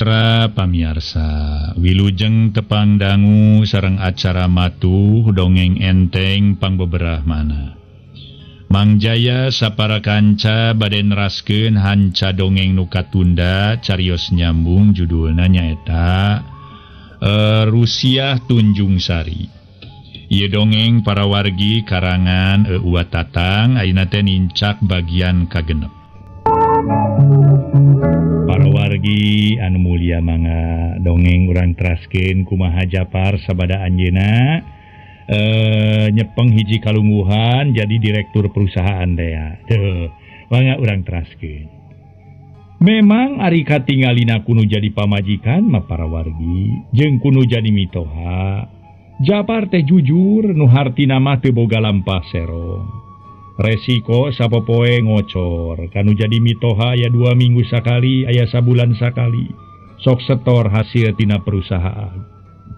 Mitra pamiarsa, wilujeng tepang dangu sareng acara matuh dongeng enteng pangbeberah mana. Mang Jaya sapara kanca bade neraskeun hanca dongeng nu katunda carios nyambung judulna nyaeta Rusiah Tunjung Sari. Ieu dongeng para wargi karangan Uwa Tatang ayeuna teh nincak bagian kagenep. Para wargi anu mulia mangga dongeng urang teraskeun kumaha Japar sabada anjeunna nyepeng hiji kalungguhan jadi direktur perusahaan dea. Teuh, mangga urang teraskeun. Memang ari katingalina kuno jadi pamajikan mah para wargi jeung kuno jadi mitoha. Japar teh jujur nu hartina mah teu boga lampah serong. Resiko sapopoe ngocor kanu jadi mitoha aya 2 minggu sakali aya sabulan sakali sok setor hasil tina perusahaan.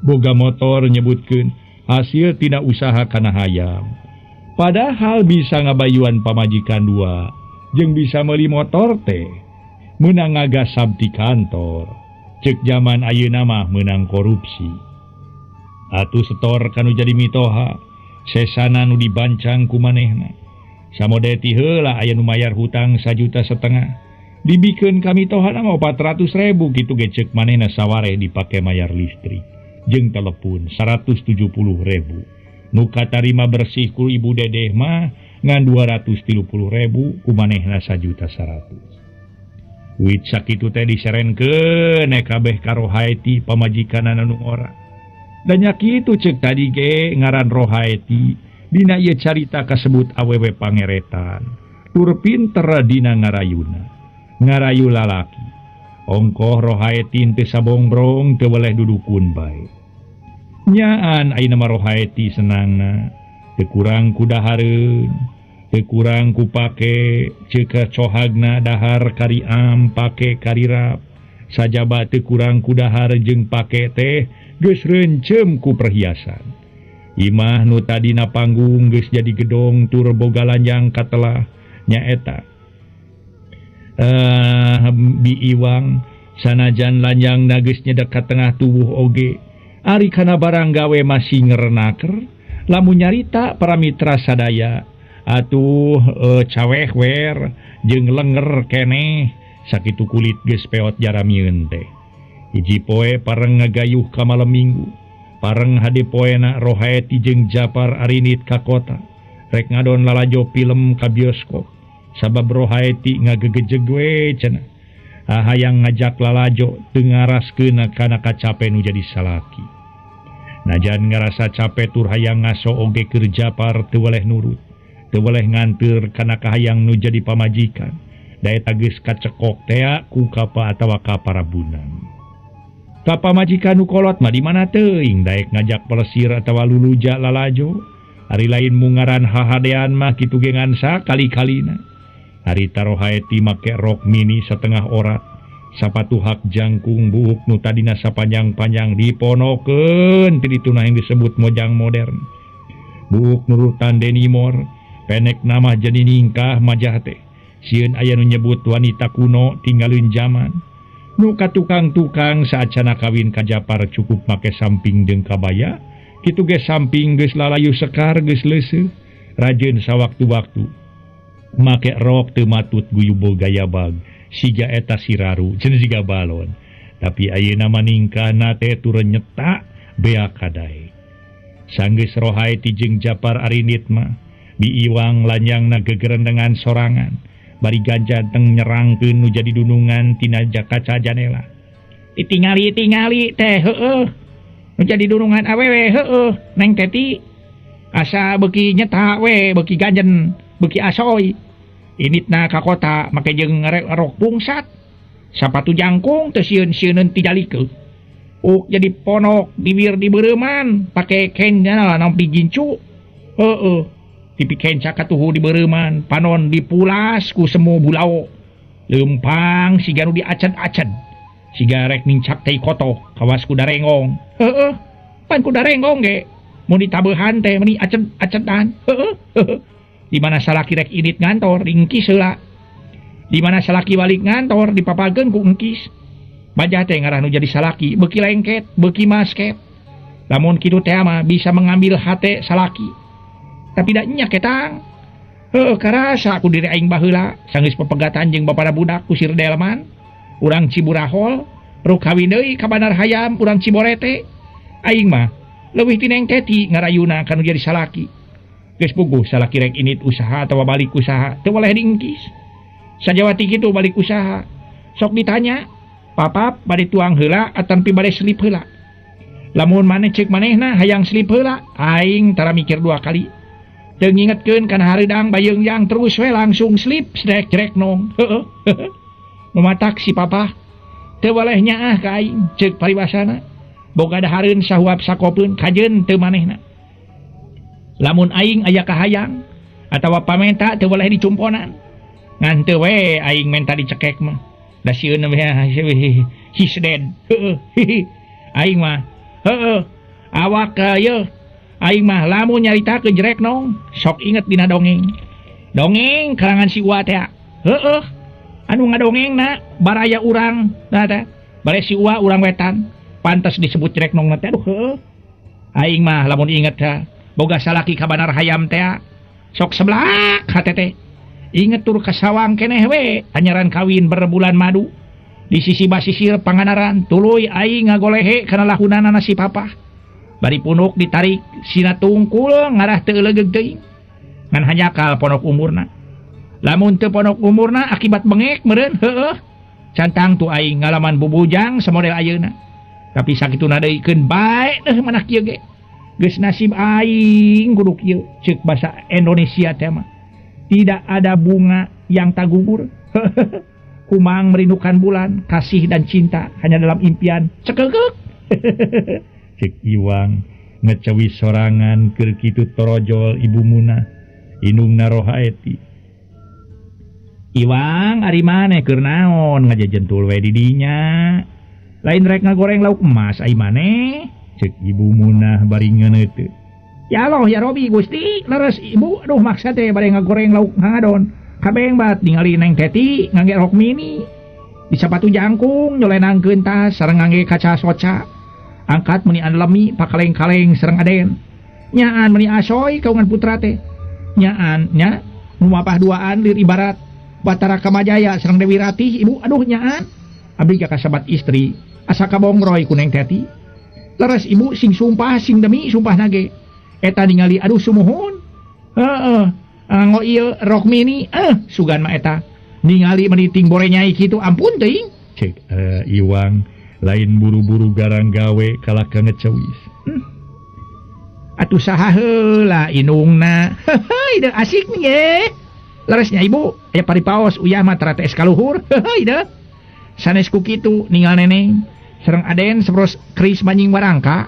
Boga motor nyebutkeun hasil tina usaha kana hayam. Padahal bisa ngabayuan pamajikan 2 jeung bisa meuli motor teh meunang ngagasab di kantor. Ceuk jaman ayeuna mah meunang korupsi. Atuh setor kanu jadi mitoha sesana nu dibancang ku manehna. Samode ti heula aya nu mayar hutang 1,5 juta. Dibikeun ka mitohana mah 400.000 kitu ge ceuk manehna sawareh dipake mayar listrik jeung telepon 170.000. Nu katarima bersih ku Ibu Dedeh mah ngan 230.000 ku manehna 1.100.000. Duit sakitu teh diserenkeun kabeh ka Rohaeti pamajikanana nu ora. Da nya kitu ceuk tadi ge ngaran Rohaeti. Dina ieu carita kasebut awewe pangeretan tur pinter dina ngarayuna ngarayu lalaki. Ongkoh Rohaeti teu sabongbrong teu weleh dudukun bae. Nyaan ayeuna mah Rohaeti senangna teu kurang ku dahareun teu kurang ku pake ceuk cohagna dahar kariam pake karirap sajaba teu kurang ku dahar jeung pake teh geus reuncem ku perhiasan. Imah nu tadina panggung geus jadi gedong tur boga lanjang katelah nyaeta Bi Iwang sanajan lanjang geus nyedek ka tengah tubuh oge ari kana barang gawe masih ngerenaker lamun nyarita para mitra sadaya atuh cawehwer jeung lenger keneh sakitu kulit geus peot jaramieun teh. Hiji poe pareng ngagayuh ka malem minggu. Pareng hade poena Rohaeti jeung Japar arinit ka kota rek ngadon lalajo film ka bioskop sabab Rohaeti ngagegejeg we cenah hayang ngajak lalajo teu ngaraskeun kana kacape nu jadi salaki. Najan ngarasa cape tur hayang ngaso oge keur Japar teu weleh nurut teu weleh nganteur kana kahayang nu jadi pamajikan da eta geus kacekok tea ku kapa atawa ka parabunan. Ka pamajikan nu kolot mah di mana teuing daek ngajak pelesir atawa luluja lalajo ari lain mungaran hahadean mah kitu ge ngan sakali-kalina. Harita Rohaeti make rok mini setengah orat sapatu hak jangkung buuk nu tadina sapanjang-panjang diponokeun ti dituna yang disebut mojang modern. Buuk nurutan Denimor penek nama jadi ningkah majah teh sieun aya nu nyebut wanita kuno tinggalin zaman. Nu ka tukang-tukang saacana kawin ka Japar cukup make samping jeung kabaya kitu ge samping geus lalayu sekar geus leuseuh rajeun sawaktu-waktu make rok teu matut guyubul gaya bag siga eta siraru cenah siga balon. Tapi ayeuna mah ningkahna teh turun nyetak bea kadae. Sanggeus Rohaeti jeung Japar arinit mah Bi Iwang lanjangna gegerendengan sorangan bari gajah teng nyerangkeun nu jadi dunungan tina kaca janela. Ditingali-tingali teh heueuh nu jadi dunungan awewe heueuh Neng Teti asa beuki nyeta we beuki ganjen beuki asoy initna ka kota make jeung rok pungsat sapatu jangkung teu sieun-sieuneun ti jalikeun uk jadi ponok bibir dibeureuman pake kenjana nampi gincu heueuh pipi kenca katuhu dibeureuman panon dipulas ku semu bulao leumpang siga nu diacad-acad siga rek nincak teh kotoh kawas kuda rengong heueuh pan kuda renggong ge mun ditabeuhan teh meuni aced-acedan heueuh. Di mana salaki rek indit ngantor diengkis heula, di mana salaki balik ngantor dipapageun ku engkis. Bajah teh ngarah nu jadi salaki beuki lengket beuki masket. Lamun kitu teh mah bisa mengambil hate salaki. Tapi da nya ketang. Heuh karasa ku diri aing baheula sanggeus pepegatan jeung bapana budak ku Sir Delman. Urang Ciburahol, ruk kawin deui ka Bandar Hayam urang Ciborete. Aing mah leuwih ti Neng Teti ngarayuna kanu jadi salaki. Geus puguh salaki rek init usaha atawa balik usaha teu boleh diengkis. Sajawati kitu balik usaha. Sok ditanya, "Papap bade tuang heula atampi bade slip heula?" Lamun maneh ceuk manehna hayang slip heula, aing tara mikir dua kali. Teu ngingetkeun kana hareudang bayeungyang terus we langsung slip srek jrek nong. Heueuh. Mematak si papa teu boleh nyaah ka aing ceuk paribasana. Boga dahareun sahuap sakopeun kajeun teu manehna. Lamun aing aya kahayang atawa pamenta teu boleh dicumponan. Ngan teu we aing menta dicekek mah. Da sieun we he's dead. Heueuh. Aing mah heueuh awak ieu aing mah lamun nyaritakeun jerek nong sok inget dina dongeng. Dongeng karangan si Uwa teh. Heueuh. Anu ngadongengna baraya urang nah teh. Bare si Uwa urang wetan. Pantas disebut jerek nong teh. Aduh heueuh. Aing mah lamun inget teh boga salaki ka Bandar Hayam teh sok seblak hate teh. Inget tur ka sawang keneh we anyaran kawin berbulan madu. Di sisi basisir Pangandaran tuluy aing ngagolehe kana lahunanana si papa. Bari punuk ditarik sina tungkul ngarah teu legeug teuing. Ngan hanjakal ponok umurna. Lamun teu ponok umurna akibat bengek meureun heueuh. Cantang tu aing ngalaman bubujang samodel ayeuna. Tapi sakituna deui keun bae deuh manah kieu ge. Geus nasib aing kudu kieu ceuk basa Indonesia teh mah. Tidak ada bunga yang tak gugur. Kumang merindukan bulan, kasih dan cinta hanya dalam impian. Cekekek. Cek Iwang ngecewi sorangan keur kitu torojol Ibu Munah indungna Rohaeti. Iwang ari maneh keur naon ngajejentul we di dinya. Lain rek ngagoreng lauk emas ai maneh. Cek Ibu Munah bari ngeuneuteut. Ya Allah ya Robi Gusti, leres ibu aduh maksa teh bade ngagoreng lauk ngadon. Kabeng bat ningali Neng Teti ngangge rok mini. Di sapatu jangkung nyolenangkeun tas sareng ngangge kaca soca. Angkat meuni lemi pakaleng-kaleng sareng aden. Nyaan meuni asoy kaungan putra teh. Nyaan nya nu mapah duaan lir ibarat Batara Kamajaya sareng Dewi Ratih ibu aduh nyaan. Abdi ka kasabat istri asa kabongroy ku Neng Teti. Leres ibu sing sumpah sing demi sumpah nage. Eta ningali aduh sumuhun. Heeh. Anggo ieu rok mini sugan mah eta. Ningali meuni ting borenyai kitu ampun teuing. Cek Iwang lain buru-buru garang gawe kalah ka ngecewis. Atuh saha heula indungna. Heuheuy deuk asik nih. Leresnya ibu aya paripaos uyah mah tara teh kaluhur. Heuheuy deuk. Sanes ku kitu ningal neneng sareng aden sabros keris banjing warangka.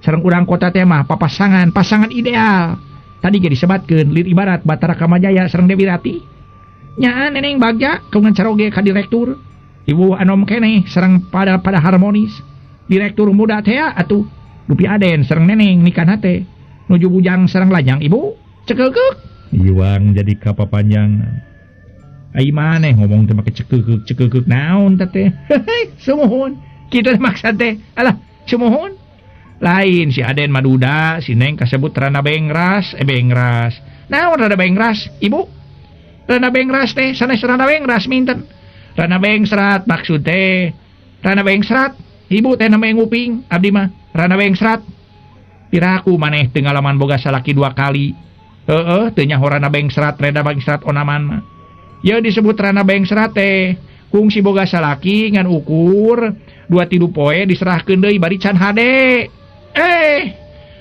Sareng urang kota teh mah papasangan, pasangan ideal. Tadi ge disebatkeun lir ibarat Batara Kamajaya sareng Dewi Ratih. Nyaan neneng bagja kaungan caroge ka direktur. Ibu anom keneh sareng pada harmonis. Direktur muda teh atuh dupi aden sareng neneng nikahna teh. Nuju bujang sareng lajang ibu cekeukeuh. Iwang jadi kapapanjangan. Ai maneh ngomong teh make cekeukeuh cekeukeuh naon teh teh. Sumuhun. Kitu maksud teh. Alah, sumuhun. Lain si Aden maduda, si Neng kasebut rana bengras, bengras. Naon rana bengras, ibu? Rana bengras teh, sanes rana bengras minten. Rana bengsrat maksud teh. Rana bengsrat, ibu teh namanya nguping, abdi mah rana bengsrat. Piraku maneh teu ngalaman boga salaki dua kali. Heeh, teu nyaho rana bengsrat, rada bengsrat onaman mah. Ye disebut rana bengsrat teh, kungsi boga salaki ngan ukur 2-3 poe diserahkeun deui bari can hade.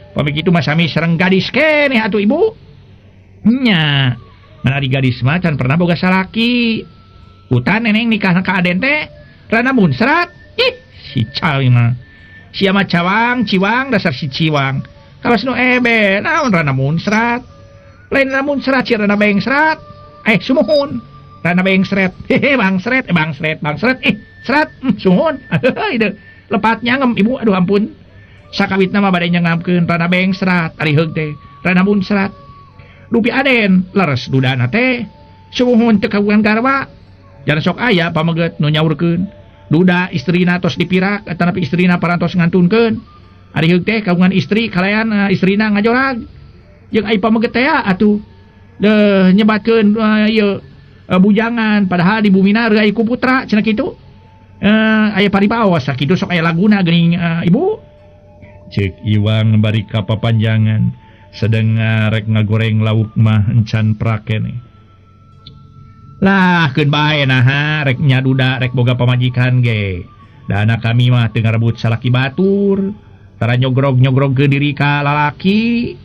Pami kitu mah sami sareng gadis keneh atuh ibu. Nya, ngan ari gadis mah can pernah boga salaki. Utan neneng nikah ka aden teh rana munsrat. Ih, si cawi mah. Sia mah cawang, ciwang dasar si ciwang. Kawas nu ebe, naon rana munsrat. Lain rana munsrat si rana bengsrat. Sumuhun. Rana bengsret. Hehe, bangsret, bangsret, bangsret. Serat, sumuhun. Heuh, lepat nyangem ibu, aduh ampun. Sakawitna mah bade nyangamkeun rana bengsrat, ari heug teh rana munsrat. Dupi aden leres dudana teh sumuhun teu kagungan garwa. Jangan sok aya pameget nu nyaurkeun. Duda istrina tos dipirak atanapi istrina parantos ngantunkeun. Ari heug teh kagungan istri kalayan istrina ngajorag. Jeung ai pameget teh atuh deuh nyebatkeun ieu bujangan padahal di bumina reuy ku putra cenah kitu. Aya paribaos sakitu sok aya laguna geuning ibu. Cek Iwang bari kapapanjangan sedeng rek ngagoreng lauk mah encan prakene. Lah keun bae naha rek nya duda rek boga pamajikan ge. Da anak kami mah teu ngarebut salaki batur, tara nyogrog-nyogrogkeun diri ka lalaki.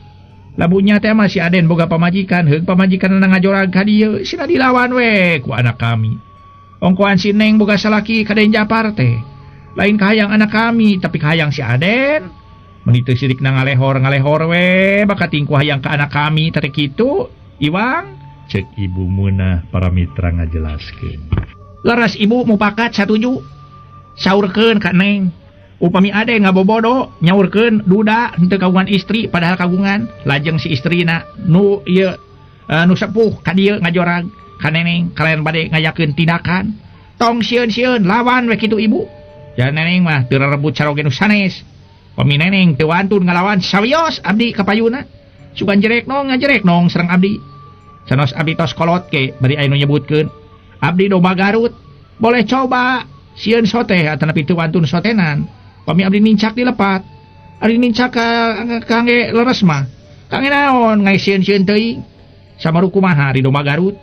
Labunya teh masih Aden boga pamajikan, heug pamajikanna ngajorag ka dieu, sina dilawan we ku anak kami. Ongkoan si Neng boga salaki ka Den Japar teh. Lain kahayang anak kami, tapi kahayang si Aden. Meuni teu sirikna ngalehor-ngalehor we, baka tingku hayang ka anak kami teh kitu, Iwang. Cek Ibu Munah para mitra ngajelaskeun. Leres ibu mupakat satuju. Saurkeun ka Neng. Upami Ade ngabobodo nyaurkeun duda henteu kagungan istri padahal kagungan lajeng si istrina nu ieu nu sepuh ka dieu ngajorag ka Neneng kalayan bade ngayakeun tindakan. Tong sieun-sieun lawan we kitu ibu. Ja Neneng mah teu rerebut caroge nu sanes. Pami Neneng teu wantun ngalawan sawios abdi ka payuna. Sugan jerek nong ngajerek nong sareng abdi. Sanos abdi tos kolot ke bari aya nu nyebutkeun abdi domba Garut boleh coba sieun sote atanapi teu wantun sotenan pami abdi nincak dilepat ari nincak ka kangge leres mah kangge naon ngaisieun-sieun teuing samaru kumaha ari domba Garut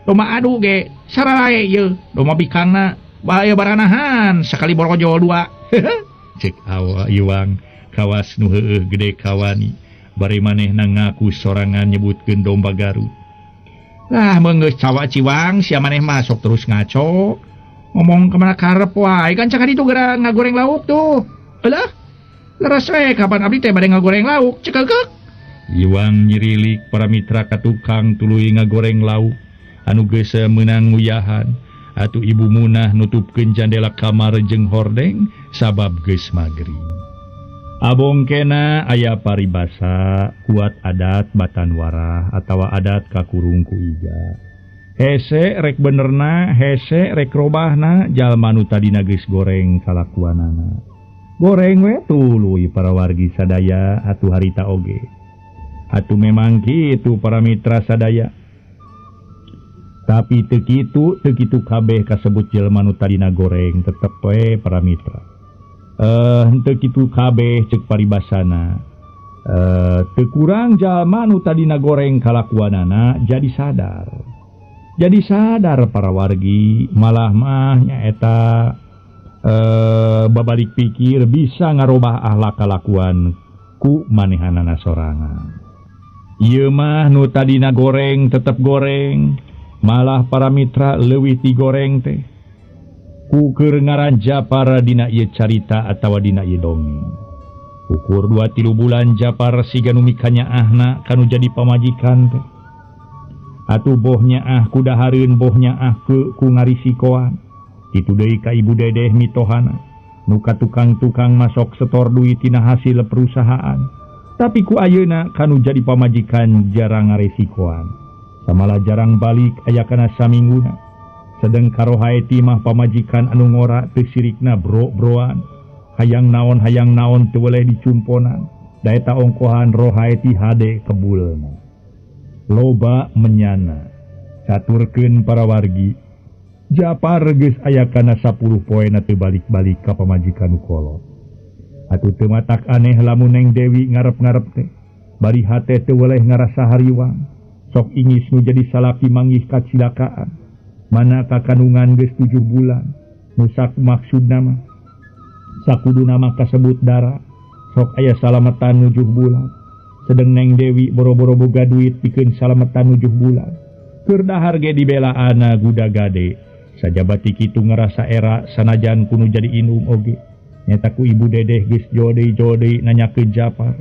domba adu ge sararae ieu domba bikangna bahaya baranahan sakali borojol dua. Cek awa Iwang kawas nu heueuh gede kawani bari manehna ngaku sorangan nyebutkeun domba Garut. Lah meunggeus cawa Ciwang sia maneh mah sok terus ngaco ngomong kemana karep wae kan cakar itu geura ngagoreng lauk tuh. Alah leres we kapan abdi teh bade ngagoreng lauk cekekek. Iwang nyirilik para mitra ka tukang tuluy ngagoreng lauk anu geus meunang nguyahan. Atuh Ibu Munah nutupkeun jandela kamar jeung hordeng sabab geus magrib. Abongkena aya paribasa kuat adat batan warah atawa adat kakurung ku iga. Hese rek benerna, hese rek robahna jalma nu tadina geus goreng kalakuanana. Goreng we tuluy para wargi sadaya atuh harita oge. Atuh memang kitu para mitra sadaya. Tapi teu kitu kabeh kasebut jelema nu tadina goreng tetep we para mitra. Henteu kitu kabeh cek paribasana. Teu kurang jalma nu tadina goreng kalakuanana jadi sadar. Jadi sadar para wargi malah mah nyaeta babalik pikir bisa ngarobah akhlak kalakuan ku manehanana sorangan. Ieu mah nu tadina goreng tetep goreng, malah para mitra leuwih ti goreng teh. Ku keur ngaran Japar dina ieu carita atawa dina ieu dongeng. Ukur 2-3 bulan Japar siga nu mikanyaahna kanu jadi pamajikan teh. Atuh boh nyaah ku dahareun boh nyaah ku ngarisikoan. Kitu deui ka Ibu Dedeh mitohana nu ka tukang-tukang masok setor duit tina hasil perusahaan. Tapi ku ayeuna kanu jadi pamajikan jarang ngarisikoan. Samalah jarang balik aya kana samingguna. Sedeng karohaeti mah pamajikan anu ngora teu sirikna bro-broan. Hayang naon teu weleh dicumponan. Da eta ongkohan rohaeti hade kebulna. Loba menyana. Caturkeun para wargi. Japar geus aya kana 10 poena teu balik-balik ka pamajikan nu kolot. Atuh teu matak aneh lamun Neng Dewi ngarep-ngarep teh. Bari hate teu weleh ngarasa hariwang. Sok ingis nu jadi salaki manggih kacilakaan. Mana kakandungan geus 7 bulan. Nusak maksudna mah sakuduna mah kasebut darah. Sok aya salametan 7 bulan. Sedeng Neng Dewi boro-boro boga duit pikeun salametan 7 bulan. Keur dahar ge dibelaana guda gade. Sajabati kitu ngarasa era sanajan kunu jadi indung oge. Nyata ku Ibu Dedeh geus jodei-jodei nanyakeun Japar.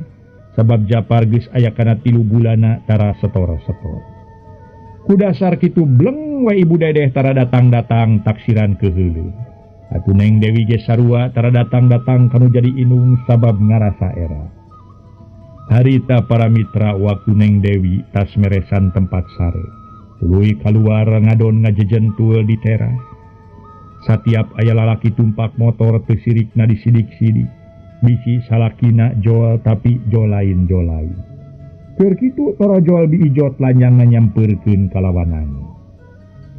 Sabab Japar geus aya kana 3 bulanna tara setor-setor. Ku dasar kitu bleng we Ibu Dedeh tara datang-datang taksiran keheuleuh. Atuh Neng Dewi ge sarua tara datang-datang kanu jadi indung sabab ngarasa era. Harita para mitra waktu Neng Dewi tas meresan tempat sare. Tuluy kaluar ngadon ngajejentul di teras. Satiap aya lalaki tumpak motor teu sirikna disidik-sidik. Bisi salakina jol tapi jolain jolain. Keur kitu torojol Bi Ijot lanjangna nyampeurkeun kalawanan.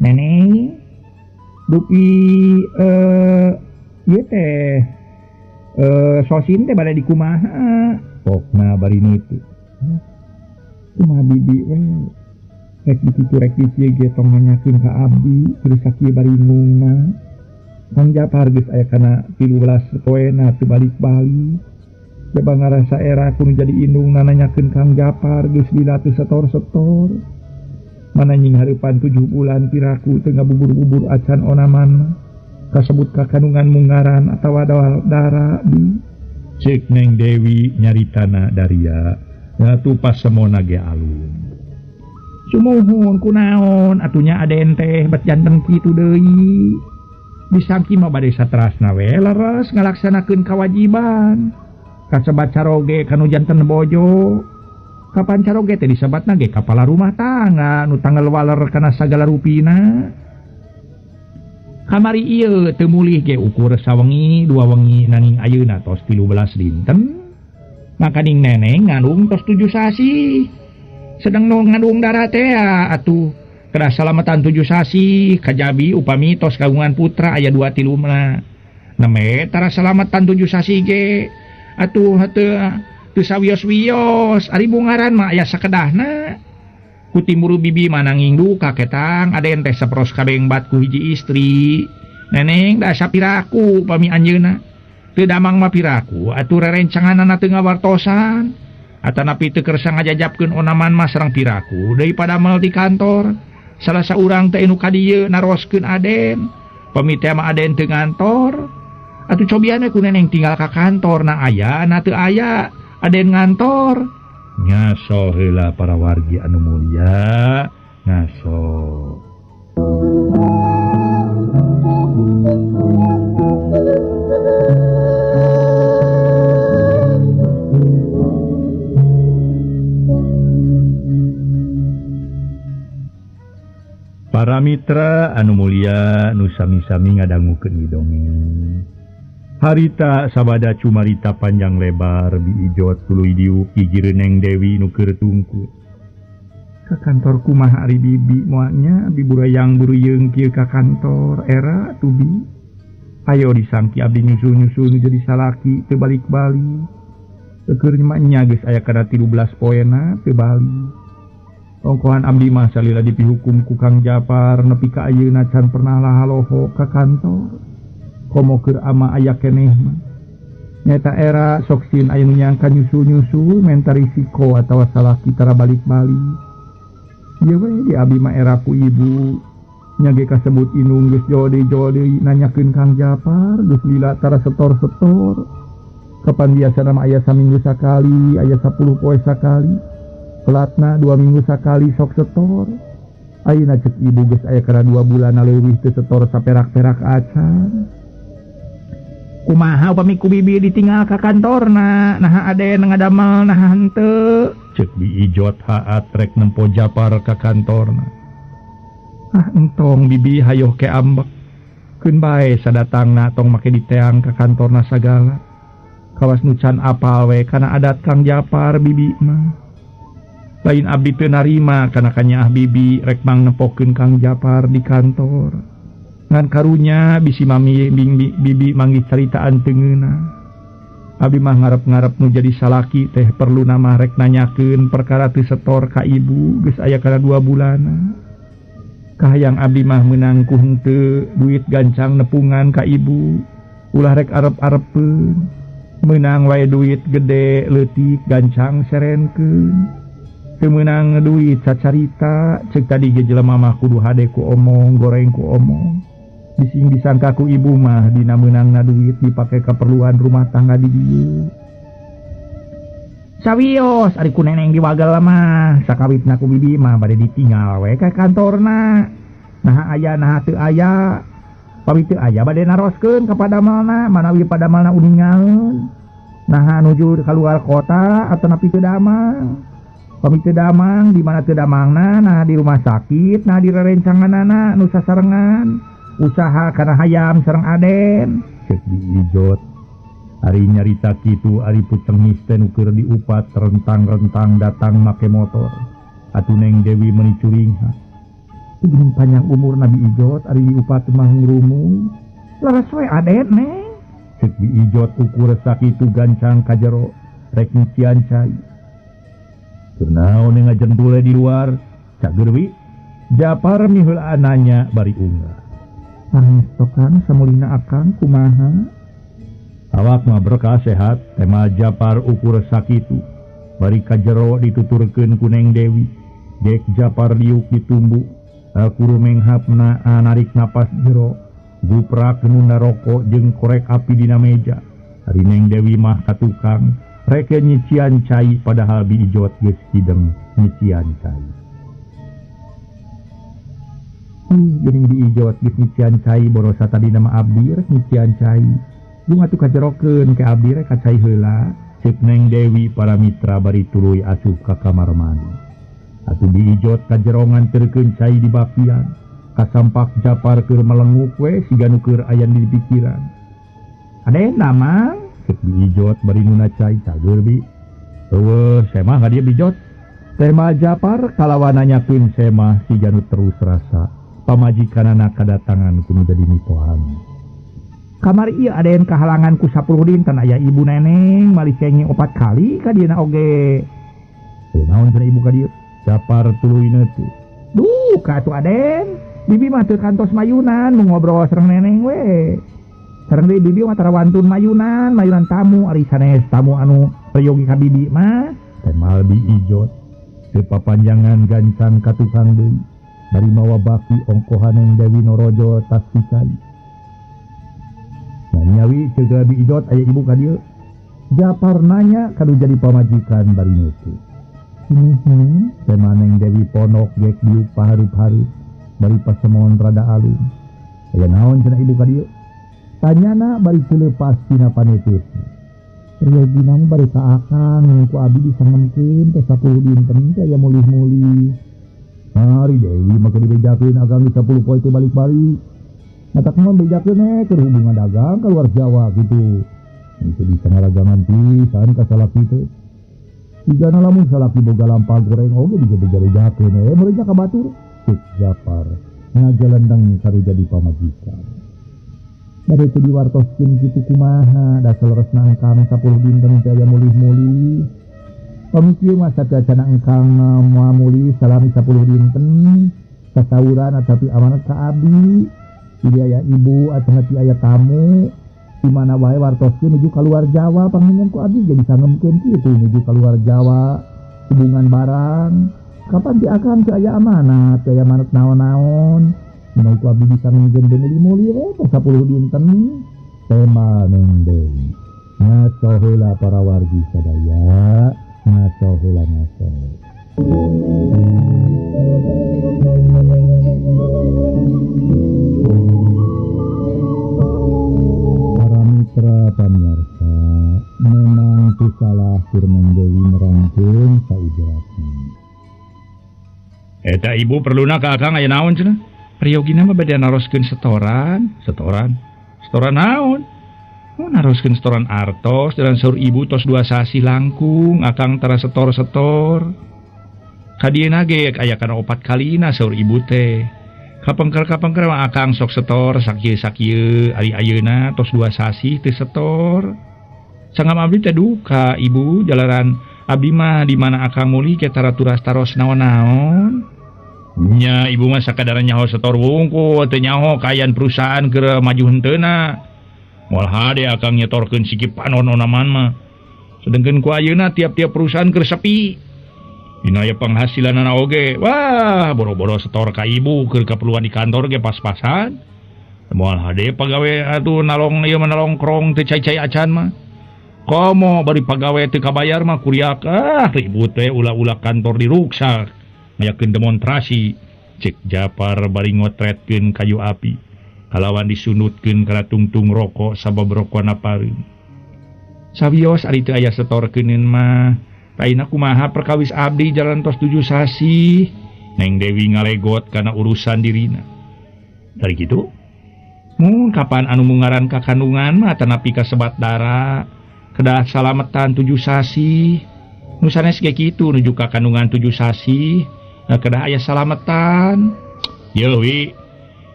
Neneng dupi ieu teh sosin teh bade dikumaha? Pokna bari nitu. Kumaha bibi we rek dikitu rek dikieu ge tong nanyakeun ka abdi terus sakieu bari ngungna. Kang Japar geus aya kana 13 poena teu balik-balik. Coba ngarasa era kudu jadi indungna nanyakeun Kang Japar geus lila teu setor-setor. Mana nying hareupan 7 bulan piraku teu ngabubur-bubur acan onaman. Kasebut ka kandungan mungaran atawa dara di Cek Neng Dewi nyaritana daria. Ngatu pasemona ge alum. Sumuhun kunaon atunya aden teh bet janten kitu deui. Disangki mah bade saterasna we leres ngalaksanakeun kawajiban. Kasebat caroge kanu janten bojo. Kapan caroge teh disebatna ge kapala rumah tangga nu tanggal waler kana sagala rupina. Kamari ieu teu mulih ge ukur sawengi dua wengi nanging ayeuna tos 13 dinten. Makaning neneng ngandung tos 7 sasi. Sedang nu ngandung darah teh atuh kedah salamatan 7 sasi kajabi upami tos kagungan putra aya 2 3 mah. Neme tara salamatan 7 sasi ge atuh teu teu sawios-wios ari bungaran mah aya sakedahna. Ku timburu bibi mah nanging duka ketang aden teh sapros kabeng bat ku hiji istri. Neneng da sapiraku pami anjeunna. Teu damang mah piraku atuh rerencanganana teu ngawartosan. Atanapi teu kersa ngajajapkeun onaman mah sareng piraku deui padamel di kantor. Salah saurang teh nu ka dieu naroskeun aden. Pami teh mah aden teu ngantor. Atuh cobian we ku neneng tinggal ka kantor na aya na teu aya aden ngantor. Ngaso heula para wargi anu mulia, ngaso. Para mitra anu mulia nu sami-sami ngadangukeun dongeng. Harita sabada cumarita panjang lebar Bi Ijot tuluy diuk gigireun Neng Dewi nu keur tungkut. Ka kantor kumaha ari bibi moalnya abi burayang buruyeung kieu ka kantor era tuh bi. Ayo disangki abdi nyusul-nyusul nu jadi salaki teu balik-balik. Keur mah nya geus aya kana 13 poena teu balik. Ongkohan abdi mah salila dipihukum ku Kang Japar nepi ka ayeuna can pernah lahaloho ka kantor. Komo keur ama aya keneh mah. Nyata era sok sieun aya nu nyangka nyusul-nyusul menta risiko atawa salaki tara balik-balik. Ieu we di abi mah era ku ibu. Nya ge kasebut indung geus jode-jode nanyakeun Kang Japar geus lila tara setor-setor. Kapan biasana mah aya saminggu sakali, aya 10 poe sakali. Pelatna 2 minggu sakali sok setor. Ayeuna cek ibu geus aya kana 2 bulan leuwih teu setor saperak-perak acan. Kumaha upami ku bibi ditinggal ka kantorna, naha aden ngadamel naha henteu. Cek Bi Ijot haat rek nempo Japar ka kantorna. Ah entong bibi hayoh ke ambek. Keun bae sadatangna tong make diteang ka kantorna sagala. Kawas nu can apal we kana adat Kang Japar bibi mah. Lain abdi teu narima kana kanyaah bibi rek mang nempokeun Kang Japar di kantor. Ngan karunya bisi mami bibi manggih caritaan teu ngeunah. Abi mah ngarep-ngarep nu jadi salaki teh perlu nama rek nanyakeun perkara teu setor ka ibu geus aya kana 2 bulanna. Kahayang abdi mah meunang ku henteu duit gancang nepungan ka ibu ulah rek arep-arepeun. Meunang wae duit gede leutik gancang serenkeun. Teu meunang duit sacarita ceuk tadi ge jelema mah kudu hade ku omong goreng ku omong. Bising disangka ku ibu mah dina meunangna duit dipake keperluan rumah tangga di dieu. Sawios ari ku neneng diwagel mah sakawitna ku bibi mah bade ditinggal we ka kantorna. Naha aya naha teu aya. Pami teu aya bade naroskeun ka padamelna manawi padamelna uningaeun. Naha nuju kaluar kota atanapi teu damang. Pami teu damang di mana teu damangna nah di rumah sakit nah di rerencanganana nu sasarengan. Usaha kana hayam sareng Aden. Cek Bi Ijot. Ari nyarita kitu ari pucengis teh nu keur diupat rentang-rentang datang make motor. Atuh Neng Dewi meuni curingha. Teu panjang umur Nabi Ijot ari diupat mah ngurumung. Leres we Aden Neng. Cek Bi Ijot ukur sakitu gancang ka jero rek nyucian cai. Keur naon ngajentule di luar? Cager wi. Japar miheulaan nanya bari unggah. Pangestokan samulina akang kumaha? Awak mah berkah sehat, tema Japar ukur sakitu. Bari ka jero dituturkeun ku Neng Dewi. Dek Japar diuk ditumbu. Kuru menghapna narik napas jero. Guprak nunda rokok jeung korek api dina meja. Ari Neng Dewi mah ka tukang rek nyician cai padahal Bi Ijot geus hideng nyician cai. Geuning Bi Ijot geus nyician cai borosa tadi nama abdi rek nyician cai. Jung atuh kajerokeun ke abdi rek ka cai heula. Ceuk Neng Dewi para mitra bari tuluy asup ka kamar mandi. Atuh Bi Ijot kajero nganterkeun cai di bapian. Kasampak Japar keur melenguk we siga nu keur aya di pikiran. Aden damang? Ceuk Bi Ijot bari nuna cai. Cager Bi. Eueuh semah ka dieu Bi Ijot. Tema Japar kalawan nanyakeun semah siga nu terus rasa pamajikanana kadatangan kudu jadi mitohan. Kamari ieu Aden kahalangan ku 10 dinten aya ibu neneng malih cenge 4 kali ka dieuna oge. Naon cenah ibu ka dieu? Japar tuluy neuti. Duh ka atuh Aden. Bibi mah teu kantos mayunan nu ngobrol sareng neneng we. Sareng deui bibi mah tara wantun mayunan, mayunan tamu ari sanes tamu anu peryogi ka bibi mah. Temal Bi Ijot teu papanjangan gancang ka tukang deui. Bari mawa baki ongkohan Neng Dewi norojo tas cai. Nah nyawi ceuk Bi Ijot aya ibu ka dieu. Japar nanya kadu jadi pamajikan bari neuti. Tema Neng Dewi ponok gek diuk paharup-harup bari pasemon rada alun. Aya naon cenah ibu ka dieu? Tanyana bari teu leupas tina panututna. Peryogi mah bari ka akang ku abdi disangemkeun teh 10 dinten teh aya mulih-mulih. Ari Dewi mah keur dibejakeun akang di 10 poe teh balik-balik. Matak mah bejakeun keur hubungan dagang ka luar Jawa kitu. Itu bisa ngaragangan pisan ka salaki teh. Ijana lamun salaki boga lampah goreng oge bisa beja-bejakeun muridnya ka batur. Cek Japar ngajalendeng karu jadi pamajikan. Bade teu diwartoskeun kitu kumaha da saleresna engkang 10 dinten teh aya mulih-mulih. Pamikir mah sateuacanna engkang moal mulih salami 10 dinten sasauran atapi amanat ka abdi. Jadi aya ibu atawa aya tamu di mana wae wartoskeun nuju kaluar Jawa panginten ku abdi jadi sangemkeun kitu nuju kaluar Jawa hubungan barang. Kapan ti akang teu aya amanat, teu aya amanat naon-naon. Menawi ku abdi bisa ngemkeun mulih-mulih we teh 10 dinten. Tema Neng Dewi. Ngaco heula para wargi sadaya, ngaco heula ngaco. Para mitra pamirsa, memang teu salah keur Neng Dewi nerangkeun saujatna. Eta ibu perluna ka akang aya naon cenah? Priyogina mah bade naroskeun setoran, setoran. Setoran naon? Oh, naroskeun setoran artos dan saur ibu tos 2 sasih langkung akang tara setor-setor. Ka dieuna ge aya kana 4 kalina saur ibu teh. Kapengker-kapengker mah akang sok setor sakieu-sakieu ari ayeuna tos 2 sasih teu setor. Sangam abdi teh duka ibu jalaran abdi mah di mana akang mulih ke tara turas taros naon-naon. Nya ibu mah sakadar nyaho setor wungkul teu nyaho kaayaan perusahaan keur maju henteuna. Moal hade akang nyetorkeun sikip panon-onaman mah. Sedengkeun ku ayeuna tiap-tiap perusahaan keur sepi. Dina aya penghasilanana oge. Wah, boro-boro setor ka ibu keur kaperluan di kantor ge pas-pasan. Moal hade pagawe atuh nalong ieu mah nalongkrong teu cai-cai acan mah. Komo bari pagawe teu kabayar mah kuriak ah ribut we ulah-ulah kantor diruksak. Ngayakeun demonstrasi cek Japar bari ngotretkeun kayu api kalawan disunutkeun kana tungtung rokok sabab rokona pareum. Sawios ari teu aya setorkeuneun mah taina kumaha perkawis abdi jalan tos 7 sasih. Neng Dewi ngalegot kana urusan dirina. Dari kitu Mun kapan anu mungaran ka kandungan mah tanapi kasebat dara kedah salametan 7 sasih. Nu sanes ge kitu nuju ka kandungan 7 sasih kedah aya salametan. Yeuh wi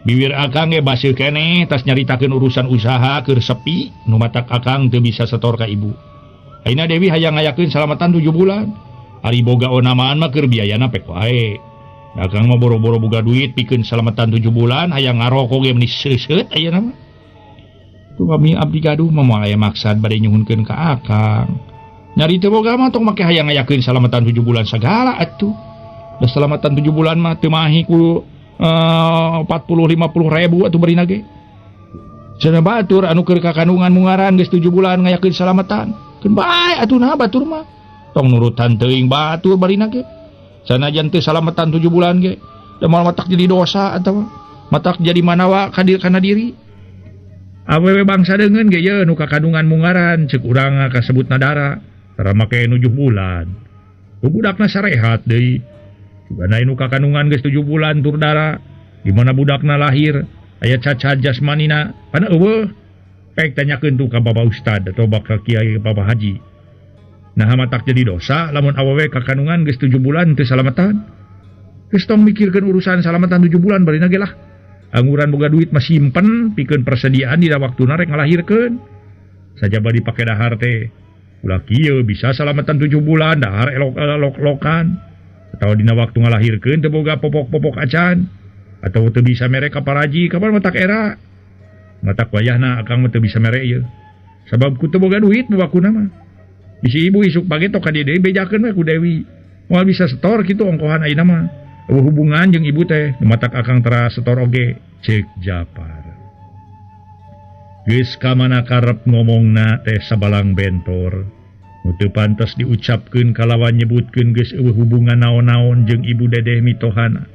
bibir akang ge baseuh keneh tas nyaritakeun urusan usaha keur sepi nu matak akang teu bisa setor ka ibu. Ayeuna Dewi hayang ngayakeun salamatan 7 bulan. Ari boga onamaan mah keur biayana pek wae. Akang mah boro-boro boga duit pikeun salamatan 7 bulan hayang ngarokok ge meni seuseut ayeuna mah. Tuh kami abdi gaduh mah moal aya maksad bade nyuhunkeun ka akang. Nyari teu boga mah tong make hayang ngayakeun salamatan 7 bulan sagala atuh. Da salamatan 7 bulan mah teu mahi ku 40 50 ribu atuh barina ge. Cenah batur anu keur ka kandungan mungaran geus 7 bulan ngayakeun salamatan. Keun bae atuh nah batur mah. Tong nurutan teuing batur barina ge. Sanajan teu salamatan 7 bulan ge, da moal matak jadi dosa atawa matak jadi manawa kadir kana diri. Awewe bangsa deungeun ge ye nu ka kandungan mungaran ceuk urang kasebutna dara, tara make 7 bulan. Budakna sarehat deui. Sugana nu ka kandungan geus 7 bulan tur dara, di mana budakna lahir aya cacat jasmanina, pana eueuh. Pek tanyakeun tuh ka Bapak Ustad atau bakal kiai Bapak Haji. Nah matak jadi dosa lamun awewe ka kandungan geus 7 bulan teu salamatan. Geus tong mikirkeun urusan salamatan 7 bulan barina ge lah. Angguran boga duit mah simpen pikeun persediaan dina waktuna rek ngalahirkeun. Sajaba dipake dahar teh. Ulah kieu bisa salamatan 7 bulan dahar elok-elokan. Atawa dina waktu ngalahirkeun teu boga popok-popok acan. Atau teu bisa mere ka paraji kapan matak era. Matak wayahna akang mah teu bisa mere ieu. Sabab ku teu boga duit nu wakuna mah. Bisi ibu isuk pagi tok ka dieu deui bejakeun we ku Dewi. Moal bisa setor kitu ongkohan ayeuna mah. Eueuh hubungan jeung ibu teh, nu matak akang tara setor oge, ceuk Japar. Geus ka mana karep ngomongna teh sabalang bentor. Nu teu pantes diucapkeun kalawan nyebutkeun geus eueuh hubungan naon-naon jeung ibu Dedeh mitohana.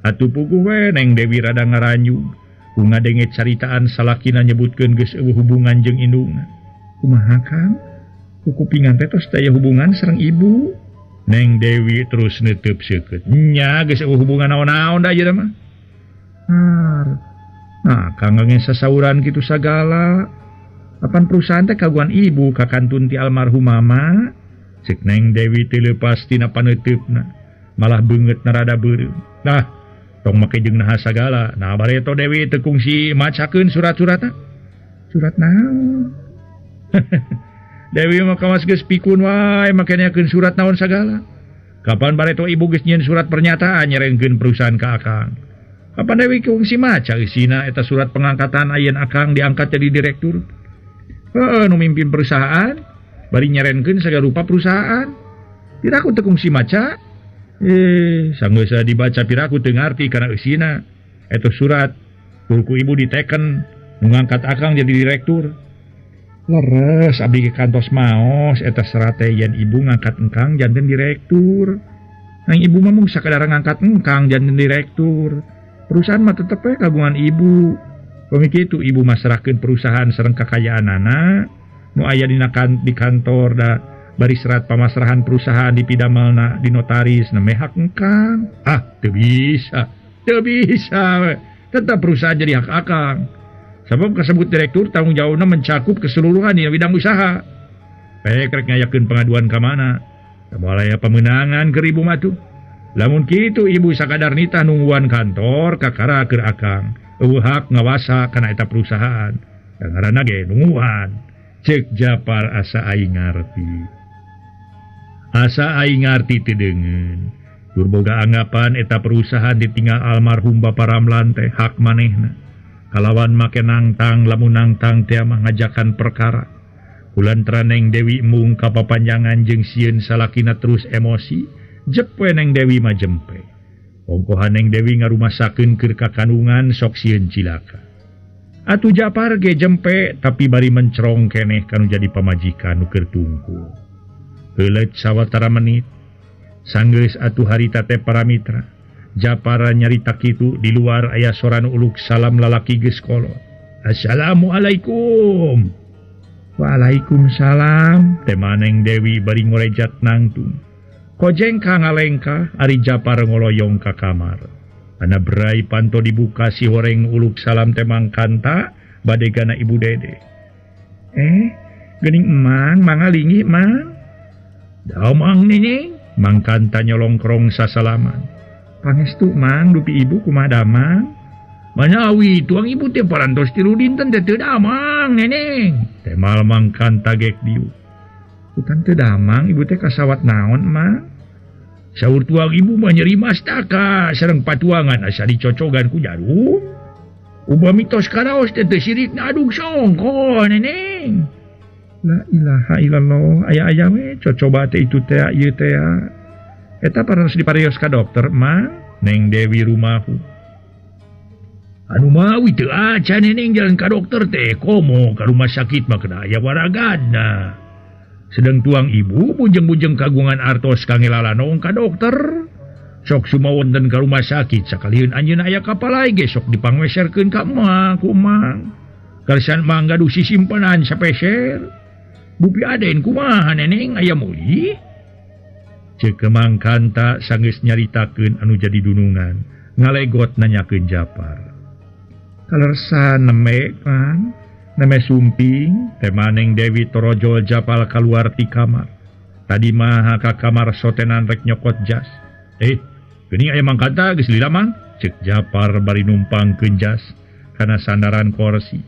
Atuh puguh we Neng Dewi rada ngaranyu. Ku ngadenge caritaan salakina nyebutkeun geus eueuh hubungan jeung indungna. Kumaha Kang? Kukupingan teh tos daya hubungan sareng ibu. Neng Dewi terus neuteub seukeut. Nya geus eueuh hubungan naon-naon da ieu mah. Har. Nah, Kang nge sasauran kitu sagala. Apan perusahaan teh kagungan ibu ka kantun ti almarhum mama. Ceuk Neng Dewi teu leupas tina paneuteupna. Malah beungeutna rada beureum. Nah, tong make jeung naha sagala. Nah, bareto Dewi teu kungsi macakeun surat-suratna. Surat naon? Dewi mah kawas geus pikun wae make nyakeun surat naon sagala. Kapan bareto ibu geus nyieun surat pernyataan nyerengkeun perusahaan ka akang. Kapan Dewi kungsi maca eusina eta surat pengangkatan ayeuna akang diangkat jadi direktur. Heeh, nu mimpin perusahaan bari nyerenkeun sagala rupa perusahaan. Piraku teu kungsi maca. Sanggeus dibaca piraku teu ngarti kana eusina. Eta surat ku ibu diteken nu ngangkat akang jadi direktur. Leres abdi ke kantos maos eta serat teh yen ibu ngangkat engkang janten direktur. Nang ibu mah mung sakadar ngangkat engkang janten direktur. Perusahaan mah tetep we kagungan ibu. Pami kitu ibu mah serahkeun perusahaan sareng kakayaanana nu aya dina di kantor da bari serat pamasrahan perusahaan dipidamelna di notaris na mehak engkang. Ah, teu bisa. Teu bisa we. Tetep perusahaan jadi hak akang. Sabab kasebut direktur tanggung jawabna mencakup keseluruhan dina bidang usaha. Pek rek ngayakeun pengaduan ka mana? Teu moal aya pamenangan keur ibu mah tuh. Lamun kitu ibu sakadar nitah nungguan kantor kakara keur akang. Eueuh hak ngawasa kana eta perusahaan. Da ngaranna ge nungguan. Ceuk Japar asa aing ngarti. Asa aing ngarti teu deungeun. Tur boga anggapan eta perusahaan ditinggal almarhum Bapa Ramlan teh hak manehna. Kalawan make nangtang lamun nangtang teh mah ngajakan perkara. Kulantaran Neng Dewi mung kapapanjangan jeung sieun salakina terus emosi, jep we Neng Dewi mah jempe. Ongkohan Neng Dewi ngarumasakeun keur ka kandungan sok sieun cilaka. Atuh Japar ge jempe tapi bari mencerong keneh kanu jadi pamajikan nu keur tungkul. Heuleut sawatara menit, sanggeus atuh harita teh para mitra. Japara nyarita kitu di luar aya soran uluk salam lalaki geus kolot. Assalamualaikum. Waalaikumsalam. Teh Neng Dewi bari ngorejat nangtung. Kojeng ka ngalengkah ari Japar ngoloyong ka kamar. Ana berai panto dibuka si horeng uluk salam teh Mangkanta badegana Ibu Dede. Geuning emang mangga linggih mang. Damang neneng, Mangkanta nyolongkrong sasalaman. Pangestu mang dupi ibu kumaha damang? Manawi tuang ibu teh parantos 3 dinten teh teu damang neneng. Temal Mangkanta gek diuk. Utan teu damang ibu teh kasawat naon mang? Saur tuang ibu mah nyeri mastaka sareng patuangan asa dicocogan ku jarum. Upami tos karaos teh teu sirik adug songko neneng. La ilaha illallah, aya-aya we cocoba teh itu teh ieu teh. Eta parantos diparios ka dokter mah Neng Dewi rumahu. Anu mawi teu acan neneng jalan ka dokter teh komo ka rumah sakit mah kena aya waragadna. Sedang tuang ibu bujeng-bujeng kagungan artos kangge lalanong ka dokter. Sok sumawonten ka rumah sakit sakalian anjeunna aya kapalai ge sok dipangweserkeun ka emak ku emang. Kalesan mang gaduh sisimpenan sapeser. Bupi aden kumaha neneng aya meuli? Ceuk Mangkanta sanggeus nyaritakeun anu jadi dunungan, ngalegot nanyakeun Japar. Kalersan neme pan? Neme sumping, teh Neng Dewi torojol Japal kaluar ti kamar. Tadi mah ka kamar sotenan rek nyokot jas. Geuning aya Mangkanta geus lila mang? Ceuk Japar bari numpangkeun jas kana sandaran kursi.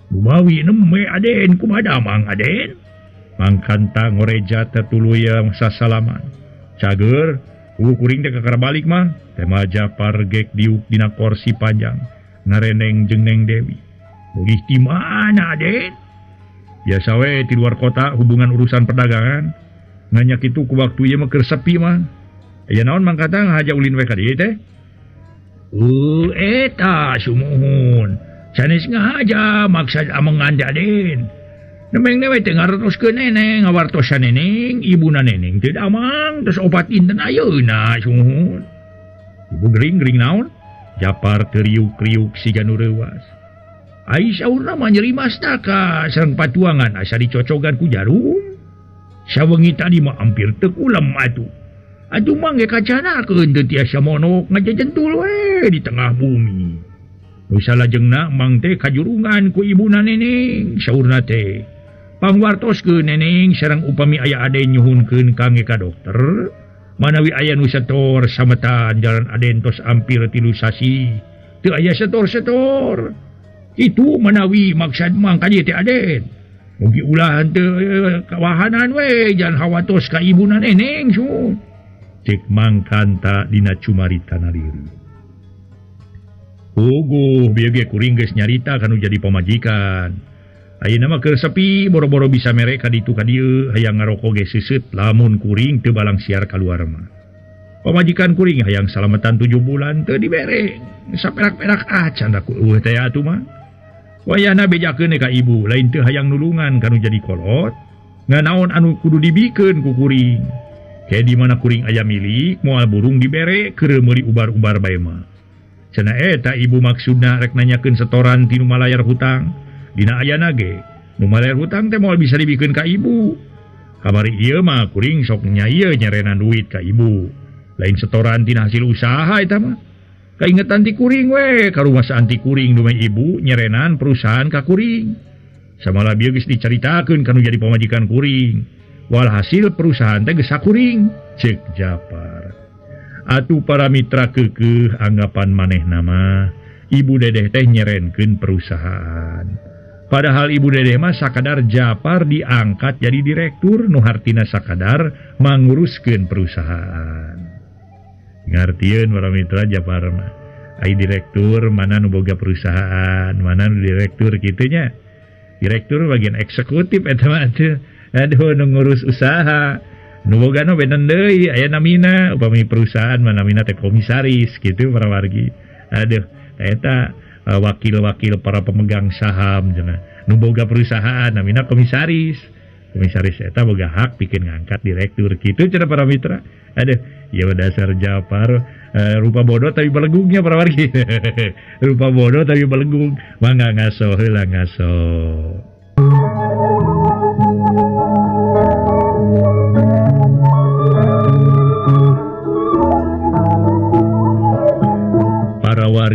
Bumawi neme aden kumaha damang aden? Mangkanta ngoreja tetuluy sasalaman. Cager, kuring teh kakara balik mah. Tema Japar gek diuk dina kursi panjang ngareneng jeung Neng Dewi. Mulih di mana, Aden? Biasa we di luar kota hubungan urusan perdagangan. Nanya kitu ku waktu ieu mah keur sepi mah. Aya naon Mangkanta ngahaja ulin we ka dieu teh? Eta sumuhun. Sanes ngahaja maksad amengan teh Aden. Nemeng we teh ngartoskeun neneng, ngawartosan neneng, ibuna neneng teu damang terus opat dinten ayeuna sumuhun. Ibu gering-gering naon? Japar teu riuk-riuk siga nu reuas. Ai saurna mah nyeri mastaka sareng patuangan asa dicocogan ku jarum. Sawengi tadi mah hampir teu kulem atuh. Atuh mah ge kacanakeun teu tiasa monok ngajajentul we di tengah bumi. Nu salajengna mang teh kajurungan ku ibuna neneng saurna teh. Pangwartoskeun neneng sareng upami aya aden nyuhunkeun kangge ka dokter. Manawi aya nu setor sametan jalan aden tos hampir 3 sasi. Teu aya setor-setor. Itu manawi maksad mang ka dieu teh aden. Mugi ulah henteu kawahanan we jangan hawatos ka ibuna neneng sun. Cek Mangkanta dina cumarita naliri. Puguh bieu ge kuring geus nyarita kanu jadi pamajikan. Ayeuna mah keur sepi boro-boro bisa mere ka ditu ka dieu hayang ngaroko ge seuseut lamun kuring teu balang siar kaluar mah. Pamajikan kuring hayang salametan 7 bulan teu dibere. Saperak-perak acan da ku eueuh teh atuh mah. Wayahna bejakeun ka ibu lain teu hayang nulungan kanu jadi kolot. Nganaon anu kudu dibikeun ku kuring. Ke di mana kuring aya milik moal burung dibere keur meuli ubar-ubar bae mah. Cenah eta ibu maksudna rek nanyakeun setoran ti nu malayar hutang. Dina ayana ge nu malayar hutang teh moal bisa dibikeun ka ibu. Kamari ieu mah kuring sok nya ieu nyerenan duit ka ibu. Lain setoran tina hasil usaha eta mah. Kaingetan ti kuring we ka rumah saanti kuring dumeh ibu nyerenan perusahaan ka kuring. Samalah bieu geus dicaritakeun kanu jadi pamajikan kuring. Walhasil perusahaan teh geus sakuring ceuk Japar. Atuh para mitra keukeuh anggapan manehna mah Ibu Dedeh teh nyerenkeun perusahaan. Padahal Ibu Dedeh mah sakadar Japar diangkat jadi direktur nu hartina sakadar manguruskeun perusahaan. Ngartieun para mitra Japar mah. Ai direktur mana nu boga perusahaan, mana nu direktur kitu nya. Direktur bagian eksekutif eta mah atuh. Aduh nu ngurus usaha. Nu boga nu benten deui aya namina upami perusahaan mah namina teh komisaris kitu para wargi. Aduh eta wakil-wakil para pemegang saham cenah. Nu boga perusahaan namina komisaris. Komisaris eta boga hak pikeun ngangkat direktur kitu cenah para mitra. Aduh, ya dasar Japar rupa bodoh tapi belegungnya para wargi. Rupa bodoh tapi belegung, mangga ngaso heula ngaso.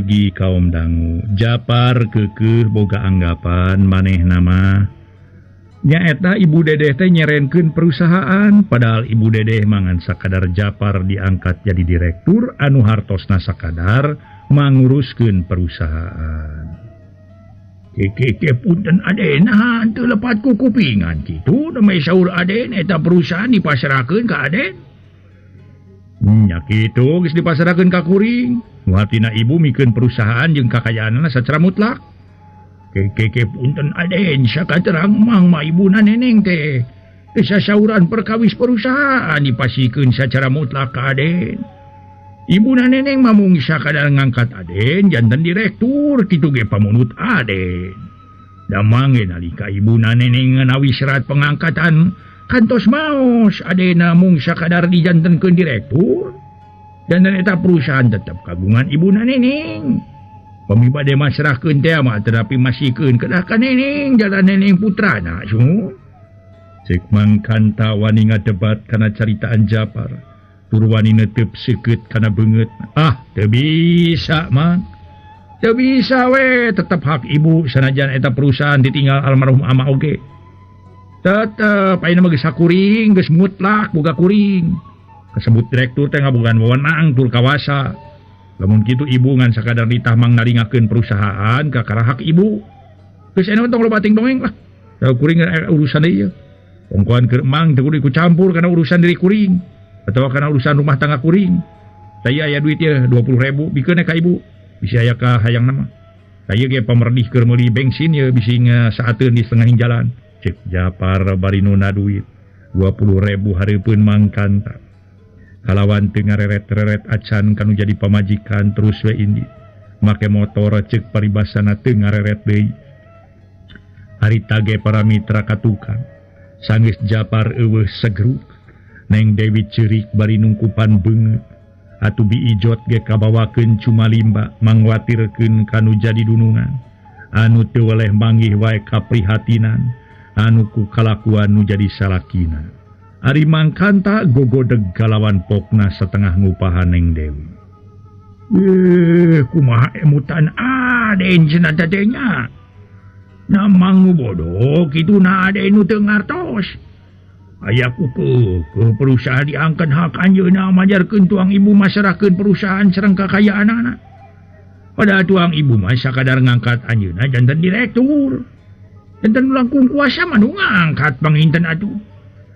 Kumargi kaum dangu Japar keukeuh boga anggapan manehna mah nyaeta Ibu Dedeh teh nyerenkeun perusahaan padahal Ibu Dedeh mangan sakadar Japar diangkat jadi direktur anu hartosna sakadar manguruskeun perusahaan. Keke punten aden teu lepat ku kupingan kitu nembe saur aden eta perusahaan dipasrahkeun ka aden. Nya kitu geus dipasrahkeun ka kuring. Nu hartina ibu mikeun perusahaan jeung kakayaanna sacara mutlak. Keke punten aden sakaterang mang ma ibuna neneng teh. Teu sasauran perkawis perusahaan dipasikeun sacara mutlak ka aden. Ibuna neneng mah mung sakadar ngangkat aden janten direktur kitu ge pamunut aden. Damang ge nalika ibuna neneng nganawi serat pengangkatan kantos maos adena mung sakadar dijantenkeun direktur. Dan eta perusahaan tetap kagungan ibuna neneng. Pami bade masrahkeun teh mah tetapi masikeun kedah ka neneng jalan neneng putrana sungguh. Cek Mangkanta wani ngadebat kana caritaan Japar. Tur wani netep seukeut kana beungeut. Ah, teu bisa mang. Teu bisa we, tetep hak ibu sanajan eta perusahaan ditinggal almarhum ama oge. Tetep ayeuna mah geus sakuring, geus mutlak boga kuring. Kasebut direktur teh ngabogaan wewenang tur kawasa. Lamun kitu ibu ngan sakadar ditah mang naringakeun perusahaan kakara hak ibu. Geus enak tong loba ting dongeng lah. Da kuring urusan deui ieu. Ongkoan keur emang teu kudu campur kana urusan diri kuring atawa kana urusan rumah tangga kuring. Saya aya duit ieu 20.000 bikeun ka ibu. Bisi aya ka hayang nama. Saya ge pamerdih keur meuli bensin ieu bisi saateun di setengah jalan. Cek Japar bari nuna duit 20.000 hareupeun Mangkanta. Kalawan teu ngareret-reret acan kanu jadi pamajikan terus we indi. Make motor cek paribasana teu ngareret deui. Harita ge para mitra ka tukang. Sanggeus Japar eueuh segruk. Neng Dewi ceurik bari nungkupan beungeut. Atuh biijot ge kabawakeun cumalimba mangwatirkeun kanu jadi dunungan. Anu teu weleh manggih wae kaprihatinan anu ku kalakuan nu jadi salakina. Ari Mangkanta gogodeg kalawan pokna setengah ngupahan Neng Dewi. Kumaha emutan aden cenah teh nya. Namang nu bodoh kitu na aden nu teu ngartos. Aya ku ke perusahaan diangkat hak anjeunna majarkeun tuang ibu masrahkeun perusahaan sareng kakayaanana. Padahal tuang ibu mah sakadar ngangkat anjeunna janten direktur. Janten langkung kuasa mah nu ngangkat panginten atuh.